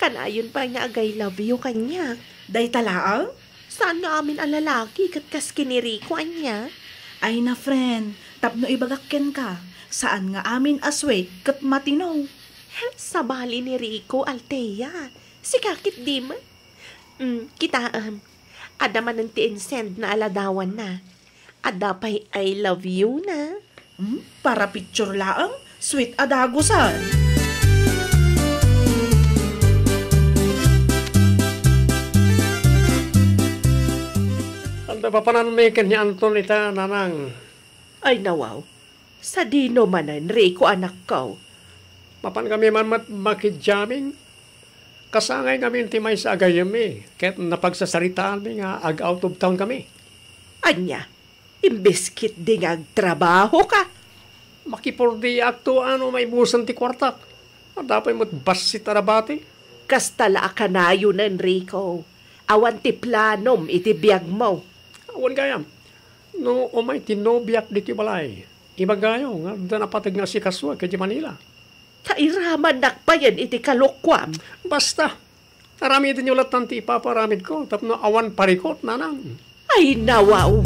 Kanayon pay nga ag-I love you kaniak. Dayta laeng? Saan nga amin a lalaki ket kas ken ni Rico, ania? Ay na, friend, tapno ibagak kenka, saan nga amin a sweet ket matino. Sabali ni Rico, Althea. Sika ket di met. Mm, kitaem. Adda manen ti insend na a ladawanna. Adda pay I love you na. Hmm? Para picture laeng, sweet a dagusan. Anta papananmi ken ni Anton ita, nanang? Ay, nawaw. Sadino manen, Rico, anakko? Mapan kami man met makijamming. Kasangay ngamin ti maysa a gayyemmi, ket napagsasaritaanmi nga ag-out of town kami. Ania, imbes ketdi nga agtrabahoka? Makipordiakto no maibusen ti kuartak. Adda pay met bassit a nabati. Kasta la a kanayon, Enrico. Awan ti planom iti biagmo. Awan gayam. No umay ti nobiak ditoy balay, ibagayo nga adda napateg nga asikasuak idiay Manila. Ta iramannak payen iti kalokuam. Basta, aramidenyo lattan ti ipapaaramidko tapno awan parikut, nanang. Ay, nawaw!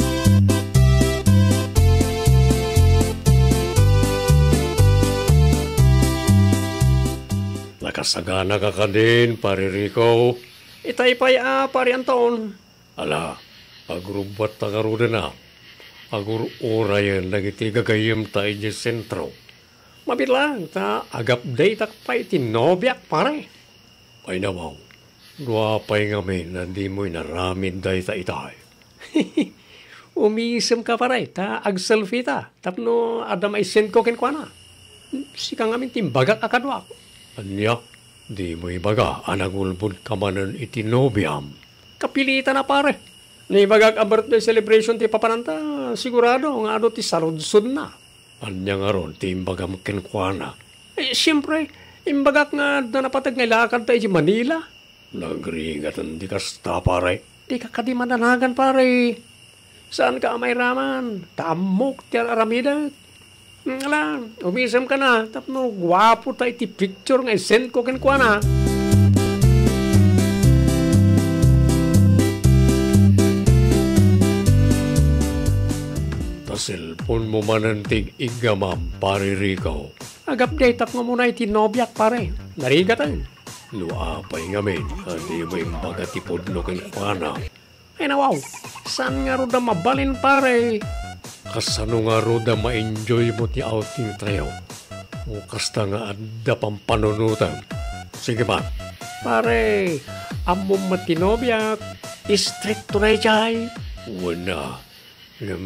Nakasaganaka kadin, Pare Rico? Itay pay a, Pare Anton. Ala, agrubbuatta ngaruden a. Agur-urayen dagiti gagayyemta idiay sentro. Mabiit laeng ta ag-updateak pay iti nobiak, pare. Ay, nawaw. Dua pay ngamin a dimo inaramid dayta itay. Umisemka, pare, ta agselfie ta tapno adda maisendko kenkuana. Sika ngamin ti imbagak a kaduak. Ania? Dimo ibaga a nagulbodka manen iti nobiam? Kapilitan a, pare. No ibagak a birthday celebration ti papananta, sigurado nga adu ti saludsodna. Ania ngarud ti imbagam kenkuana? Eh, siempre, imbagak nga adda napateg nga ilakadta idiay Manila. Nagrigat ti kasta, pare. Dika kadi madanagan, pare. Saanka a mairaman, ta ammok ti ar-aramidek. Mm, ala, umisemka na, tapno guapo ta iti picture nga isendko kenkuana. Ta cellphone mo manen ti iggamam, Pare Rico. Ag-updateak nga umuna iti nobiak, pare. Narigaten. No apay ngamin a dimo imbaga ti pudno kenkuana? Ay, nawaw, saan ngarud a mabalin, pare? Kasano ngarud a ma-enjoy mo ti outing tayo? O kasta nga adda pampanunotem? Sige man, pare, ammom met ti nobiak, istrikto daydiay. Wen a, ngem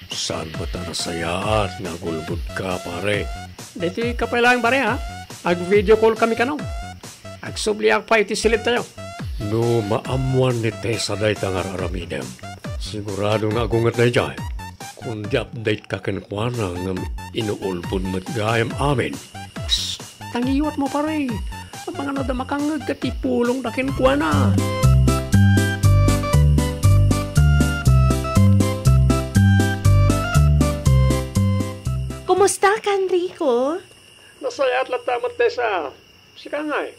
saan met a nasayaat nga agulbodka, pare? Daytoy ka pay laeng, pare, ha? Ag-video call kami kano. Agsubliak pay iti siled tayo. No maammoan ni Tessa dayta nga ar-aramidem, sigurado nga agunget daydiay. Kundi update ka kenkuana ngem inuulbod met gayam amin. Psst, tangiwat mo, pare. Amangan adda makangngeg ket ipulongda kenkuana. Kumusta ka, Enrico? Nasayaat latta met, Tessa. Sika ngay,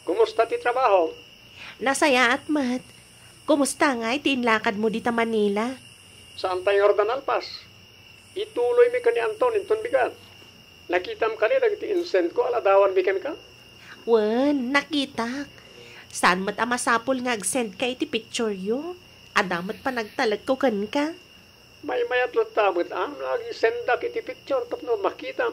kumusta ti trabaho? Nasayaat met. Kumusta ngay ti inlakadmo dita Manila? Saan tayo ngarud a nalpas? Ituloymi ken ni Anton inton bigat. Nakitam kadi dagiti insendko a ladawanmi kenka? Wen, nakitak. Saan met a masapul nga agsendka iti pictureyo. Adda met panagtalekko kenka. Maymayat latta met a no agsendak iti picture tapno makitam.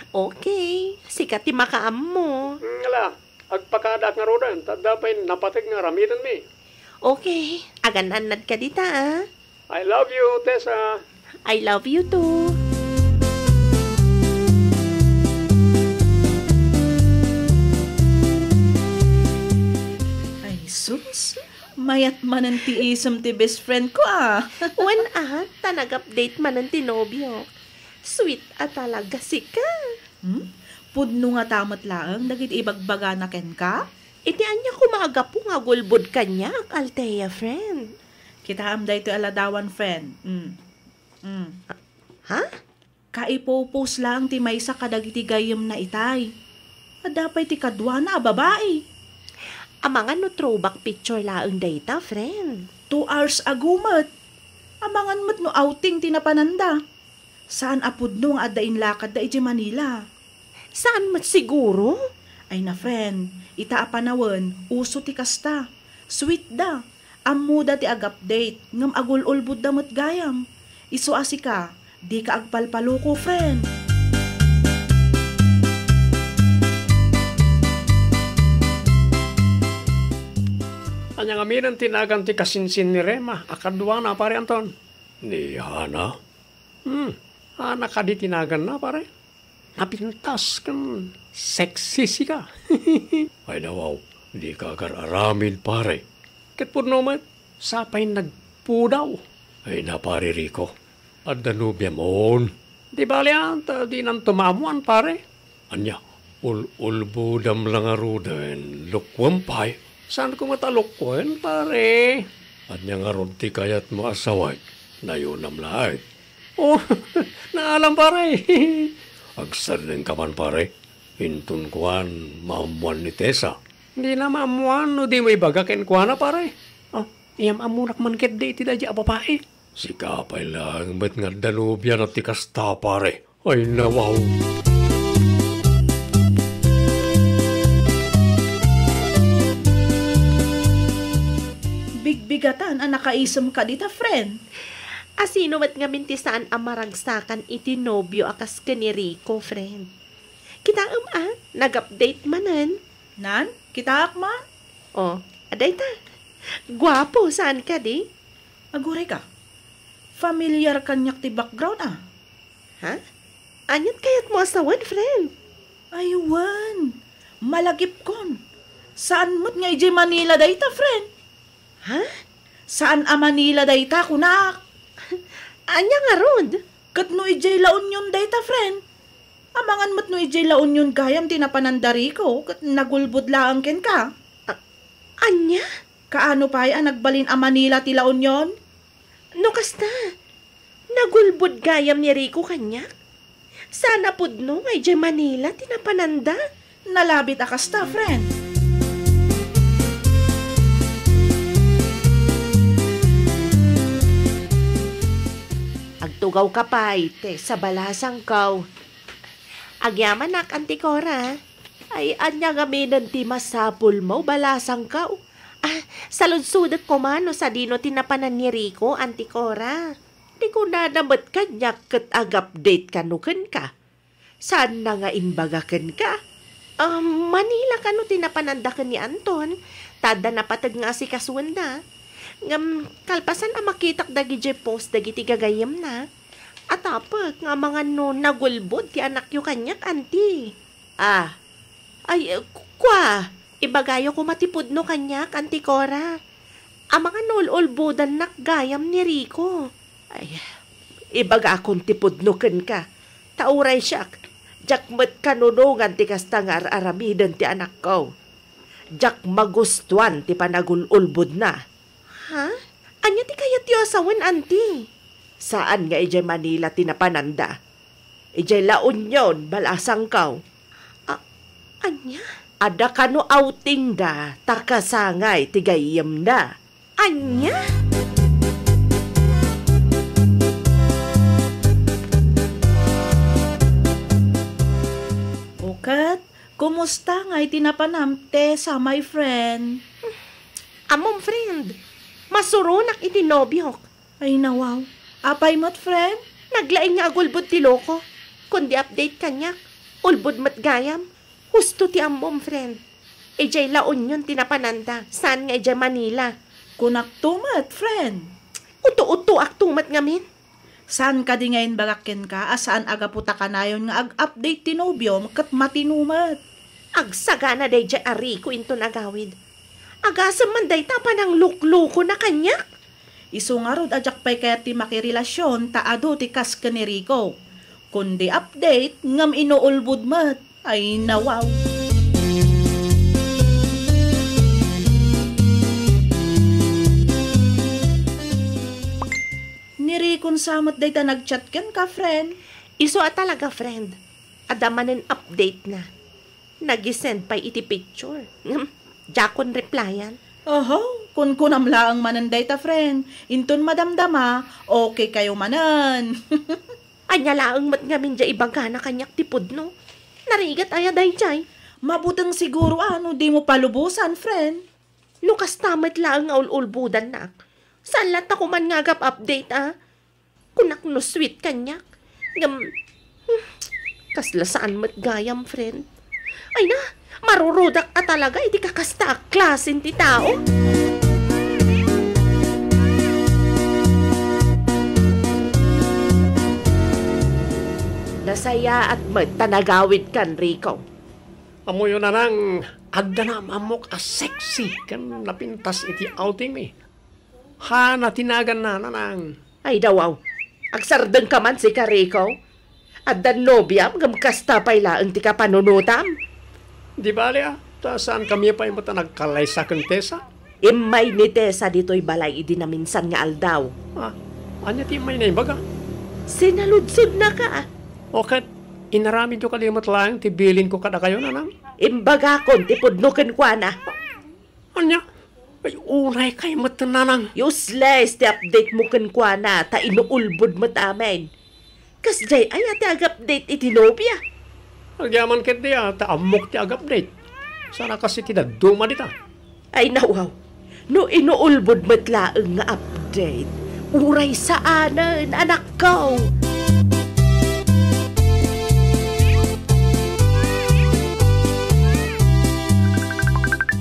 Okay, sika ti makaammo. Mm, ala, agpakadaak ngaruden, ta adda pay napateg nga aramidenmi. Okay, agan-annad ka dita, ah. I love you, Tessa. I love you too. Ay, sus. Mayat manen ti isem ti best friend ko, ah. Wen, ah, ta nag-update manen ti nobio. Sweet a talaga sika. Hmm? Pudno ngata met laeng dagiti ibagbagana kenka? Iti ania koma a gapu nga agulbod kaniak, Althea, friend? Kitaem daytoy a ladawan, friend. Hmm. Hmm. Ha? Kaipopost laeng ti maysa kadagiti gayyemna itay. Adda pay ti kaduana a babai. Amangan no throwback picture laeng dayta, friend. Two hours ago met. Amangan met no outing ti napananda. Saan a pudno nga adda inlakadda idiay Manila. Saan met siguro? Ay na, friend, ita a panawen, uso ti kasta. Sweet da. Ammoda ti ag-update, ngem agul-ulbodda met gayam. Isu a sika, dika agpalpaloko, friend. Ania ngamin ti nagan ti kasinsin ni Rema a kaduana, Pare Anton? Ni Hana? Hmm, Hana kadi ti naganna, pare? Napintas ken sexy sika. Ay, nawaw, dika agar-aramid, pare. Ket pudno met, sa pay nagpudaw. Ay na, Pare Rico, adda nobiam. Di bale, ah, ta dinanto maammoan, pare. Ania, ul-ulbodam la ngaruden, lokoem pay. Saan koma ta lokoen, pare? Ania ngarud ti kayatmo a sawek? Nayonam laeng. Oh, naalam, pare. Agsardengka man, pare. Inton kuan, maammoan ni Tessa. Dina maammoan no dimo ibaga kenkuana, pare. Oh, iyam-ammonak man ketdi iti daydi a babai. Sika pay laeng met nga adda nobiana ti kasta, pare. Ay, nawaw. Bigbigatan a nakaisem ka dita, friend. Asino met ngamin ti saan a maragsakan iti nobio a kas ken ni Rico, friend? Kitaem a, nag-update manen. Nan, kitaak man. Oh, adayta. Guapo, saan kadi? Aguray ka. Familiar kaniak ti background, ah. Ha? Aniat kayatmo a sawen, friend? Ay, wen. Malagipkon. Saan met nga idiay Manila dayta, friend? Ha? Saan a Manila dayta, kunak? Ania ngarud? Ket no idiay La Union dayta, friend? Amangan met no idiay La Union gayam ti napananda Rico, ket nagulbod laeng kenka. A-, ania? Kaano pay a nagbalin a Manila ti La Union? No kasta, nagulbod gayam ni Rico kaniak? Saan a pudno nga idiay Manila ti napananda? Nalabit a kasta, friend. Agtugawka pay, Tessa, balasangko. Agyamanak, Auntie Cora. Ay, ania ngamin ti masapulmo, balasangko? Ah, saludsodek koma no sadino ti napanan ni Rico, Auntie Cora. Ti kunana met kaniak ket ag-update kano kenka. Saanna nga imbaga kenka? Ah, Manila kano ti napananda ken ni Anton, ta adda napateg nga asikasuenda. Ngem kalpasan a makitak dagidiay post dagiti gagayyemna, atapek nga amangan no nagulbod ti anakyo kaniak, Auntie. Ah, ay, ku-, kua, ibagayo koma ti pudno kaniak, Auntie Cora. Amangan no ul-ulbodannak gayam ni Rico. Ay, ibagakon ti pudno kenka. Ta uray siak, diak met kanunongan ti kasta nga ar-aramiden ti anakko. Diak magustuan ti panagul-ulbodna. Ha? Ania ti kayatyo a sawen, Auntie? Saan nga idiay Manila ti napananda. Idiay La Union, balasangko. A-, ania? Adda kano outingda ta kasangay ti gayyemna. Ania? O ket, kumusta nga iti napanam, Tessa, my friend? Ammom, friend, masuronak iti nobiok. Ay, nawaw. Apay met, friend? Naglaing nga agulbod ti loko. Kundi update kaniak, ulbod met gayam. Husto ti ammom, friend. Idiay La Union ti napananda, saan nga idiay Manila. Kunakto met, friend. Uto-utoakto met ngamin. Saan kadi nga imbagak kenka a saan a gapu ta kanayon nga ag-update ti nobiom ket matino met? Agsagana daydiay a Rico inton agawid. Agasem man dayta a panangluklukona kaniak. Isu ngarud a diak pay kayat ti makirelasion ta adu ti kas ken ni Rico. Kundi update ngem inuulbod met. Ay, nawaw. Ni Rico sa met dayta nag-chat kenka, friend. Isu a talaga, friend. Adda manen update na. Nag-send pay iti picture. Ngem, Diakon replyan. Oho, kunkunam laeng manen dayta, friend. Inton madamdama, okay kayo manen. Ania laeng met ngamin diay ibagana kaniak ti pudno? Narigat aya daydiay? Mabuteng siguro a no dimo palubosan, friend. No kasta met laeng nga ul-ulbodannak, saan latta koman nga agap-update a? Kunak no sweet kaniak. Ngem, hmm, kasla saan met gayam, friend. Ay na, marurudak a talaga iti kakasta a klasen ti tao. Nasayaat met ta nagawidkan, Rico. Ammoyo, Nanang, adda naam-ammok a sexy ken napintas iti outing mi. Hana ti naganna, Nanang. Ay, dawaw. Agsardengka man, sika, Rico. Adda nobiam, ngem kasta pay laeng ti kapanunotam. Di bale, a, ta saankami pay met a nagkallaysa ken Tessa? Immay ni Tessa ditoy balay idi naminsan nga aldaw. Ah, ania ti immay na ibaga? Sinaludsodnaka, a. O ket, inaramidyo kadi met laeng ti bilinko kadakayo, Nanang? Imbagakon ti pudno kenkuana. Ania? Ay, unay kay met, Nanang. Useless ti update mo kenkuana, ta inuulbod met amin. Kasdiay aya ti ag-update iti nobia? Agyaman ketdi a, ta ammok ti ag-update. Saan a kas iti dadduma dita. Ay, nawaw. No inuulbod met laeng nga update, uray saanen, anakko.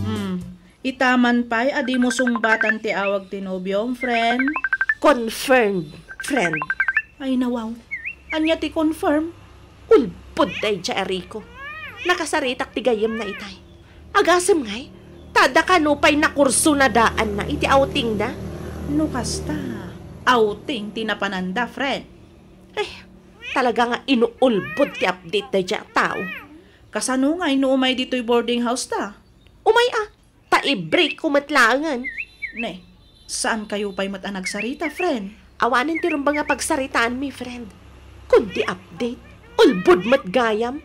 Hmm. Ita man pay a dimo sungbatan ti awag ti nobiom, friend? Confirmed, friend. Ay, nawaw. Ania ti confirm? Ulbod daydiay a Rico. Nakasaritak ti gayyemna itay. Agasem ngay, ta adda kano pay nakurso na daanna iti outingda. No kasta, outing ti napananda, friend. Eh, talaga nga inuulbod ti update daydiay a tao. Kasano ngay no umay ditoy boarding house ta? Umay a, ta i-break ko met laengen. Ne, saan kayo pay met a nagsarita, friend? Awanen ti rumbeng a pagsaritaanmi, friend. Kundi update, ulbod met gayam.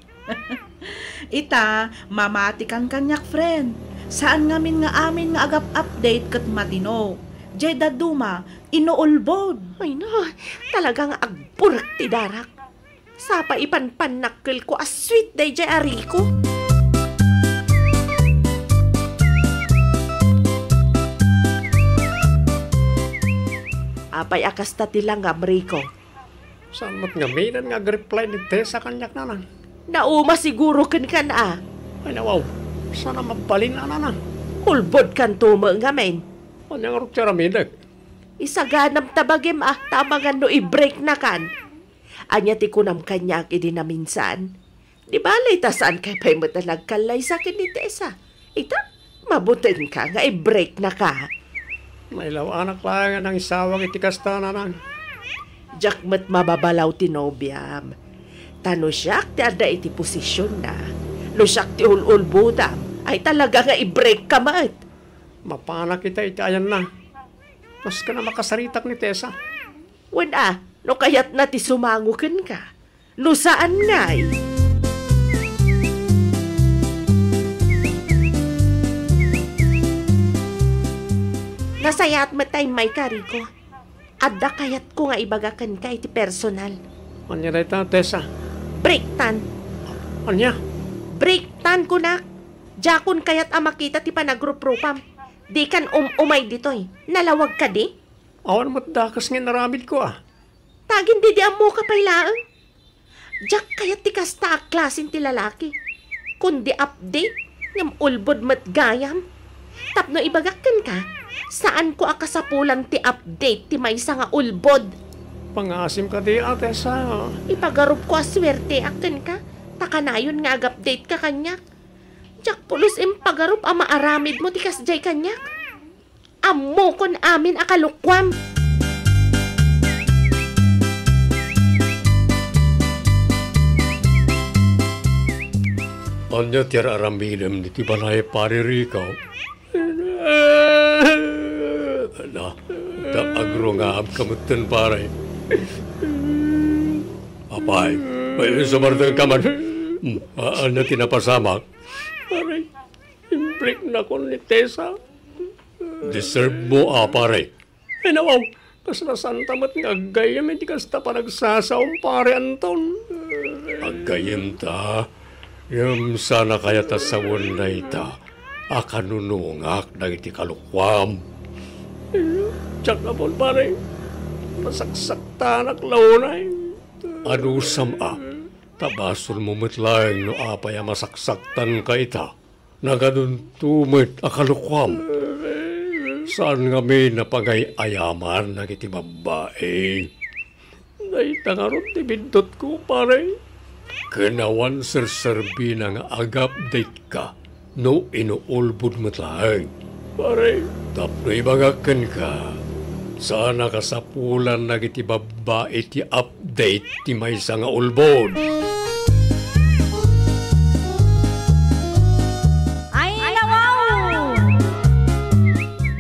Ita, mamatikan kaniak, friend. Saan ngamin nga amin nga agap-update ket matino. Jay dadduma, inuulbod. Ay na, talaga nga agburek ti darak. Sapa ipanpannakkelko a sweet daydiay a Rico. Apay a kasta ti langam, Rico? Saan met ngaminen nga agreply ni Tessa kaniak, Nanang? Nauma siguro kenkan a. Ay, nawaw. Saan a mabalin a, Nanang? Ulbodkanto met ngamin. Ania ngarud ti aramidek? Isaganam ta bagim a, ta amangan no i-break na kan. Ania ti kunam kaniak idi naminsan? Di bale ta saan kay pay met a nagkallaysa ken ni Tessa. Ita, mabutengka nga i-break na ka. Nailaw-anak laeng a nangisawag iti kasta, Nanang. Diak met mababalaw ti nobiam. Ta no siak ti adda iti posisionna, no siak ti ul-ulbodam, ay talaga nga i-break ka met. Mapanak ita iti ayanna. Maski a makasaritak ni Tessa. Wen a, no kayatna ti sumango kenka. No saan ngay. Nasayaat met ta immayka, Rico. Adda kayatko nga ibaga kenka iti personal. Ania dayta, Tessa? Breaktan. Ania? Breaktan, kunak. Diakon kayat a makita ti panagruprupam. Dikan um-umay ditoy. Nalawag kadi? Awan met dakes nga inaramidko a. Ta agin didi ammoka pay laeng. Diak kayat ti kasta a klasen ti lalaki. Kundi update, ngem ulbod met gayam. Tapno ibagak kenka, saanko a kasapulan ti update ti maysa nga ulbod. Pangasim kadi, Ate Sa. Ipagarupko a suerteak kenka, ta kanayon nga ag-update ka kaniak. Diak pulos impagarup a maaramidmo ti kasdiay kaniak. Ammokon amin a kalokuam. Ania ti ar-aramidem iti balay, Pare Rico? Na, ta agrungaam ka metten, pare. Apay, may sumardeng ka man. Hmm, a-, ania ti napasamak? Pare, Plikpliknakon ni Tessa. Deserve mo, a, pare. Ay, nawaw, kasla saanta met nga aggayyem iti kasta panagsasaom, pare Anton. Aggayyem ta, ngem sana kayat a sawen dayta a kanunongak dagiti kalokuam. Diak apon, pare. Masaksaktanak la unay. Anusam, a, ta basolmo met laeng no apay a masaksaktanka ita. Nagadunto met a kalokuam. Saan ngamin a pagay-ayaman dagiti babbai. Dayta ngarud ti biddutko, pare. Ken awan serserbina nga aga-update-ka no inuulbod met laeng. Pare. Tapno ibagak kenka, saan a kasapulan dagiti babbai ti update ti maysa nga ulbod. Ay, nawaw!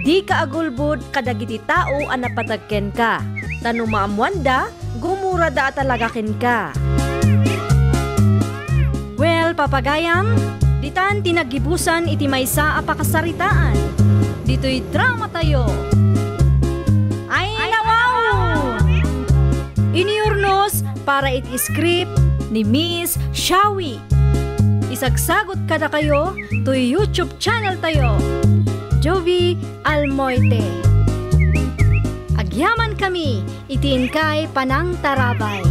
Dika agulbod kadagiti tao a napateg kenka, ta no maammoanda, gumurada a talaga kenka. Well, papagayam, ditan ti naggibusan iti maysa a pakasaritaan. Ditoy dramatayo. Ay, nawaw! Inurnos para iti script ni Miss Shawi. Isagsagut kadakayo toy YouTube channel tayo, Jovi Almoite. Agyaman kami iti inkay panangtarabay.